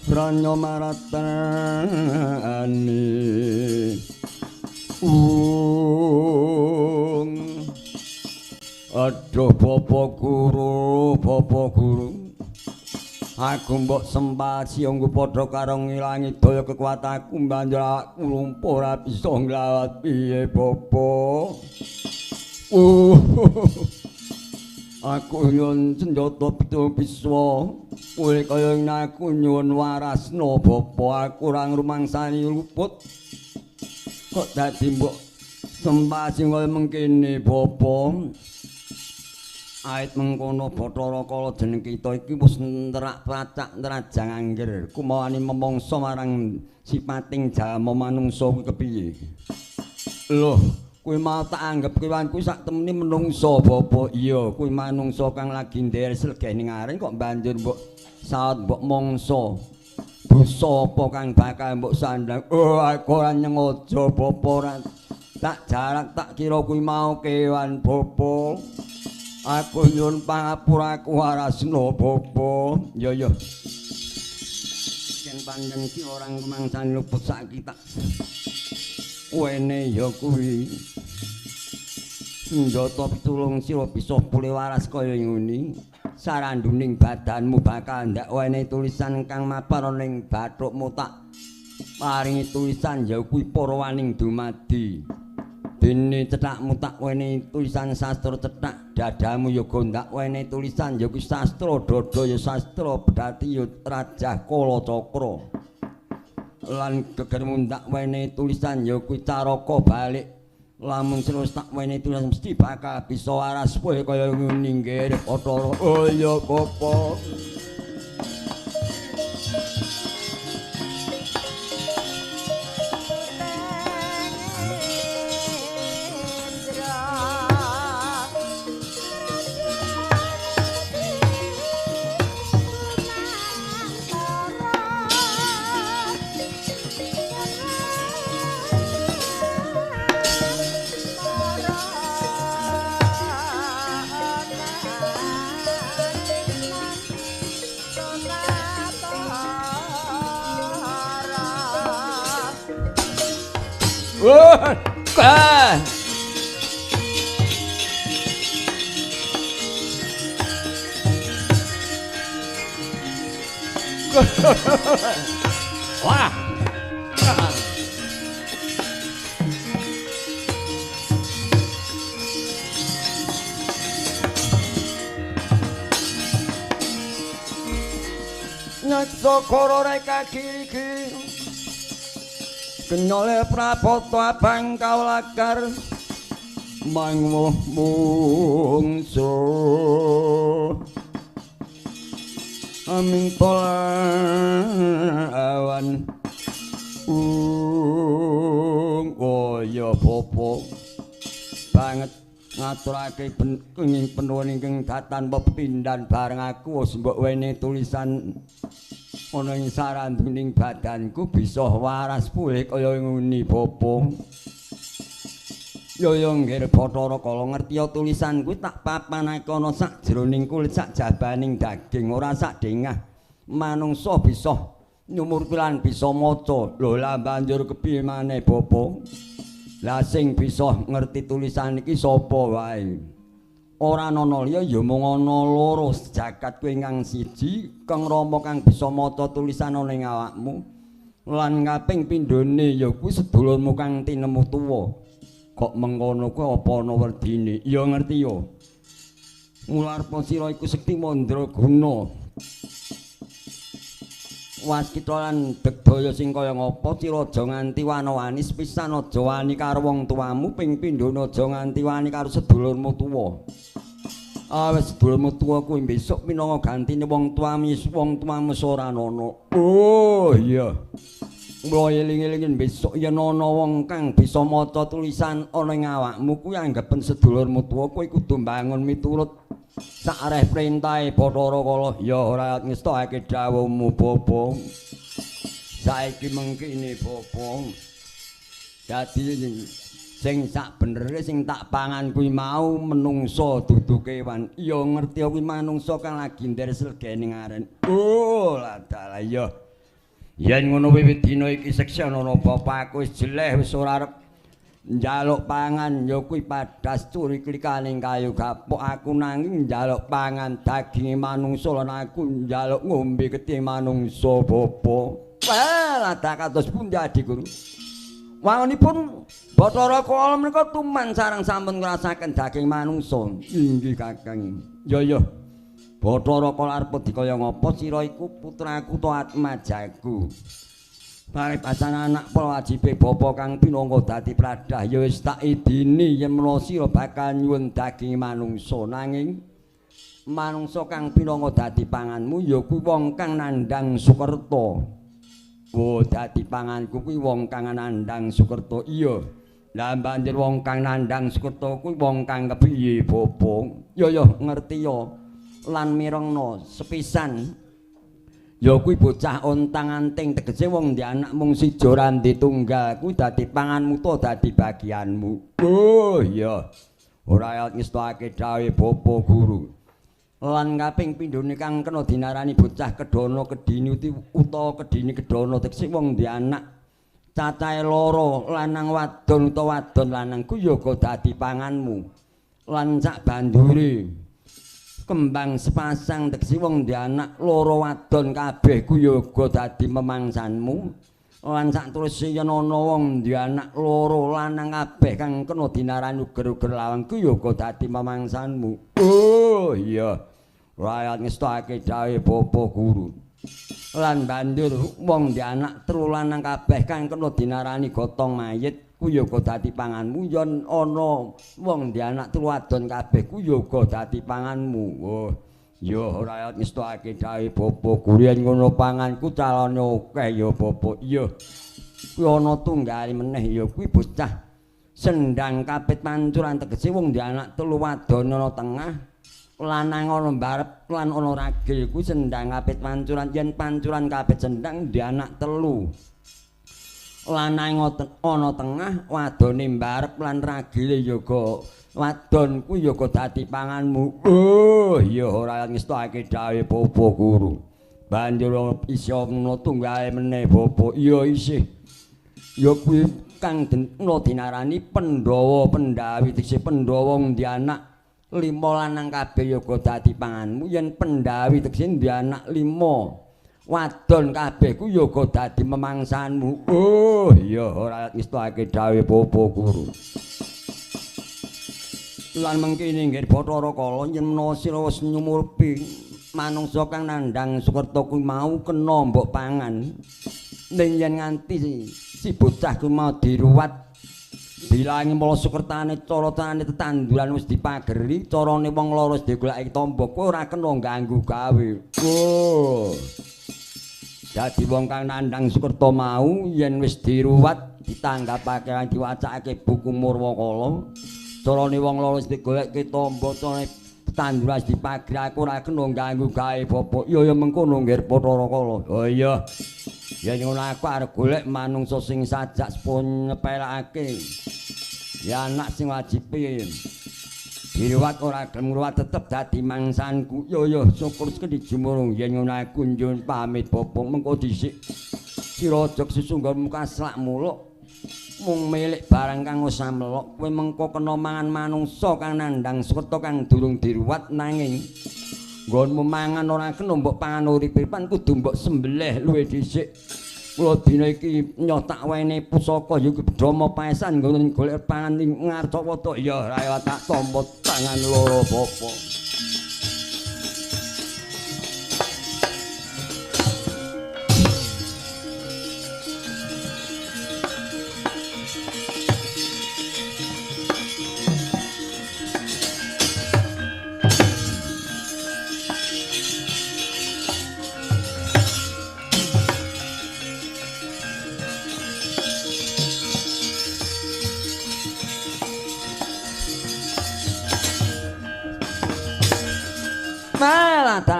Branya maratani. Aduh Bapak Guru, Bapak Guru. Aku mbok sempasi nggo padha karo ngilangi daya kekuatanku banjur awakku lumpuh ora bisa nglawat piye Bapak. Aku nyuwun senjata pitung piswa. Kowe kaya ngene aku nyuwun warasna Bapak, aku ora ngrumangsani luput. Kok dadi mbok sempasi kaya mengkene Bapak. Ait mengkono Bathara Kala jeneng kita iki wis nerak pracak nerajang angger kumawani memangsa marang sipating jalma manungsa kuwi kepiye. Loh, kuwi mau tak anggap kewan kuwi sak temene menungsa Bapak. Iya, kuwi manungsa kang lagi ndher slegene ngaring kok banjur mbok saut mbok mangsa. Dosa apa kang bakal mbok sandhang? Oh, aku ora nyengaja Bapak, ora tak jarak tak kira kuwi mau kewan Bapak. Aku nyuwun pangapura aku warasna Bapak. Ya ya. Yen pancen iki ora rumangsani luput saiki tak wene ya kuwi. Senjata pitulung sira bisa pulih waras kaya ngene. Saranduning badanmu bakal ndak wene tulisan kang mapan ana ing bathukmu tak paringi tulisan ya kuwi Purwaning Dumadi. Dene cethakmu tak wenehi tulisan sastra cethak, dadamu ya gondak wenehi tulisan ya kuwi sastra, dada ya sastra, bedati ya Rajah Kalacakra. Lan gegermu ndak wenehi tulisan ya kuwi Caraka balik. Lamun terus tak wenehi tulisan mesti bakal bisa waras kowe kaya ngene nggih Bathara. Oh ya Bapak. Wah. Nyeksa koro reka kiri-kiri kenyole prapata abang kawlakar mangwuh mungsu aming awan oh ya Bapak banget ngaturake kenging penuwun ingkang datan pepindhan bareng aku wis mbok wenehi tulisan ana ing saranduning badanku bisa waras pulih kaya ngene Bapak. Ya ya nggih Bathara Kala ngerti ya tulisan kuwi tak papanake ana sak jroning kulit sak jabaning daging ora sak dengah manungsa bisa nyumur lan bisa maca. Lho lah banjur kepiye maneh Bapak? Lah sing bisa ngerti tulisan iki sapa wae? Ora ana liya ya mung ana loro jagat kuwi ingkang siji Kang Rama kang bisa maca tulisan ana ing awakmu lan kaping pindhone ya kuwi sedulurmu kang tinemu tuwa. Kok mengkono kuwi apa ana werdine? Ya ngerti ya. Ngularpa sira iku sekti mandraguna. Waskita lan begdaya sing kaya ngapa sira aja nganti wana-wani sepisan aja wani karo wong tuamu ping pindhone aja nganti wani karo sedulurmu tuwa. Awis sedulurmu tuwa kuwi besok minangka gantine wong tuamu wong tuamu ora ana. Oh iya. Mula eling-elingin besok yen ana wong kang bisa maca tulisan ana ing awakmu kuwi anggapen sedulurmu tuwa kuwi kudu mbangun miturut sakreh perintahe Bathara Kala. Ya ora ngestokake dawuhmu Bapak. Saiki mengkene Bapak. Dadi sing sak benere sing tak pangan kuwi mau menungsa dudu kewan. Ya ngerti kuwi manungsa kang lagi ndher slegene ngaren. Oh, ladalah ya. Yen ngono wiwit dina iki seksana bapa aku wis jeleh wis ora arep njaluk pangan ya kuwi padas curi klikaning kayu gapuk aku nanging njaluk pangan daginge manungsa lan aku njaluk ngombe getih manungsa bapa. Wah, kados pundi Adi Guru? Wangunipun Bathara Kala menika tuman sareng sampun ngrasaken daging manungsa. Inggih Kakang. Ya ya. Bathara Kala arep dikaya ngapa sira iku putraku ta atmajaku. Paribasan anak para wajibe bapa kang pinangka dadi pradah ya wis tak idini yen menawa sira bakal nyuwun daging manungsa nanging manungsa kang pinangka dadi panganmu ya kuwi wong kang nandhang Sukerta. Oh, dadi panganku kuwi wong kang nandhang Sukerta. Iya. Lah banjur wong kang nandhang Sukerta kuwi wong kang kepiye bapa? Ya ya ngerti ya. Lan mirengna sepisan ya kuwi bocah ontang-anting tegese wong ndek anak mung siji ora ndek tunggal kuwi dadi panganmu ta dadi bagianmu. Oh iya. Ora ngestake dawuh bapa guru. Lan kaping pindhone kang kena dinarani bocah kedana kedini utawa kedini kedana tegese wong ndek anak cacahe loro lanang wadon utawa wadon lanang kuwi ya uga dadi panganmu. Lan sak bandure kembang sepasang tegese wong ndek anak loro wadon kabeh kuwi ya uga dadi memangsanmu. Lan sak teruse yen ana wong ndek anak loro lanang kabeh kang kena dinarani uger-uger lawang kuwi ya uga dadi memangsanmu. Oh iya. Rakyat ngestake dawuh bapa guru. Lan banjur wong ndek anak telu lanang kabeh kang kena dinarani gotong mayit kuwi ya uga dadi panganmu. Yen ana wong ndek anak telu wadon kabeh kuwi ya uga dadi panganmu. Oh ya ora ngestake dawuh bapa guru yen ngono panganku calone akeh ya bapa. Iya. Kuwi ana tunggale meneh ya kuwi bocah sendang kapit pancuran tegese wong ndek anak telu wadon ana tengah lanang ana mbarep lan ana ragil kuwi sendang kapit pancuran. Yen pancuran kapit sendang ndek anak telu lanang ana tengah wadone mbarep lan ragile ya uga wadon kuwi ya uga dadi panganmu. Oh iya ora ngestake dawuh bapa guru. Banjur isih ana tunggale meneh bapa. Iya isih. Ya kuwi kang kena dinarani Pandhawa Pendhawi tegese Pandhawa ndek anak lima lanang kabeh ya uga dadi panganmu. Yen Pendhawi tegese ndek anak lima wadon kabeh ku ya uga dadi memangsanmu. Oh iya ora ngestake dawuh bapa guru. Lan mengkene nggih Bathara Kala yen menawa sira wis nyumurpi manungsa kang nandhang Sukerta kuwi mau kena mbok pangan. Ning yen nganti si bocah kuwi mau diruwat bilangi mala sukertane cara-carane tetanduran wis dipageri, carane wong loro wis digoleki tamba kowe ora kena ganggu gawe. Oh. Dadi wong kang nandhang Sukerta mau yen wis diruwat ditanggapake lan diwacakake buku Murwakala, carane wong loro wis digolekke tamba, carane tetanduran wis dipageri aku ora kena ganggu gawe bapa. Ya ya mengkono nggih Bathara Kala. Oh iya. Yen ngono aku arep golek manungsa sing sajak sepun nyepelake. Ya anak sing wajibe diruwat ora gelem ngruwat tetep dadi mangsanku. Ya ya syukur sekali jumurung yen ngono aku njun pamit bapa mengko dhisik. Sira aja sesungguh muka selak muluk mung milik barang kang wis samelok kowe mengko kena mangan manungsa kang nandhang Sukerta kang durung diruwat nanging nggonmu mangan ora kena mbok pangan uripe-uripan kudu mbok sembelih luwih dhisik. Kula dina iki nyoh tak wene pusaka ya kuwi Brahma paesan nggon golek pangan ing Ngarcawata. Ya ora tak tampa tangan loro bapa.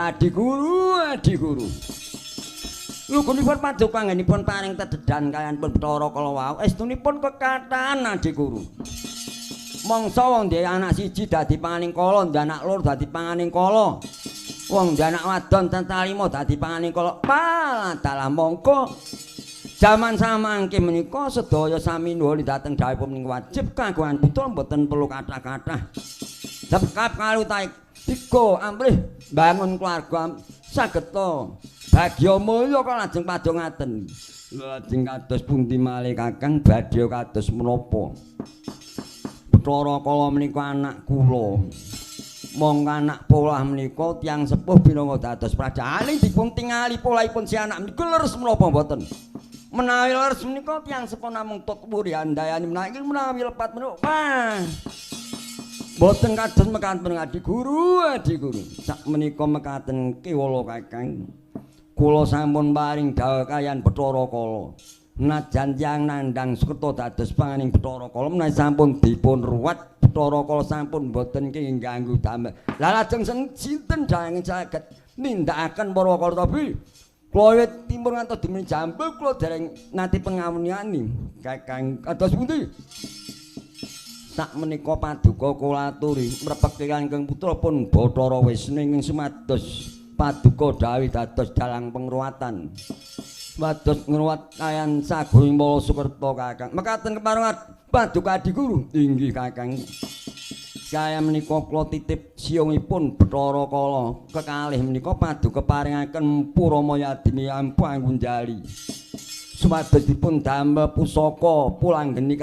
Adi guru, adi guru. Lugunipun paduka anggenipun paring tededan kaliyan pun Bathara kala wau estunipun kekathahan adi guru. Mangsa wong duwe anak siji dadi panganing kala, ndek anak loro dadi panganing kala. Wong ndek anak wadon cacah 5 dadi panganing kala. Padalah mongko jaman samangke menika sedaya sami nuwun dhateng dawuhipun menika wajib kagungan putra mboten perlu kathah-kathah. Sebab kalutahe tiga amrih bangun keluarga sageta bagya mulya kok lajeng padongaten. Lajeng kados pundi malih Kakang badhe kados menapa? Bathara Kala menika anak kula. Mongko anak polah menika tiyang sepuh pinangka dados praja. Aling dipun tingali polahipun si anak menika leres menapa mboten? Menawi leres menika tiyang sepuh namung tut wuri handayani, menawi menawi lepat menika wah. Mboten kados mekaten Adi Guru, Adi Guru. Sak menika mekaten kewala Kakang. Kula sampun paring dawuh kaliyan Bathara Kala. Najan tiyang nandhang sukerta dados panganing Bathara Kala menawi sampun dipun ruwat Bathara Kala sampun mboten kenging ganggu damel. Lah lajeng sinten dayang saged nindakaken para Kala Kula wiwit timur ngantos dumugi Jambul kula dereng nate pengawuniani. Kakang kados pundi? Sak menika paduka kula aturi mrepek ingkang putra pun Bathara Wisnu ingkang sumados paduka dawuh dados dalang pengruwatan. Wados ngruwat kayan saguning Mala Sukerta Kakang. Mekaten kepareng paduka Adi Guru. Inggih Kakang. Kaya menika kula titip siyungipun Bathara Kala kekalih menika paduka paringaken Puramaya Adimi Ampu Anggunjali. Supados dipun damel pusaka pulanggeni.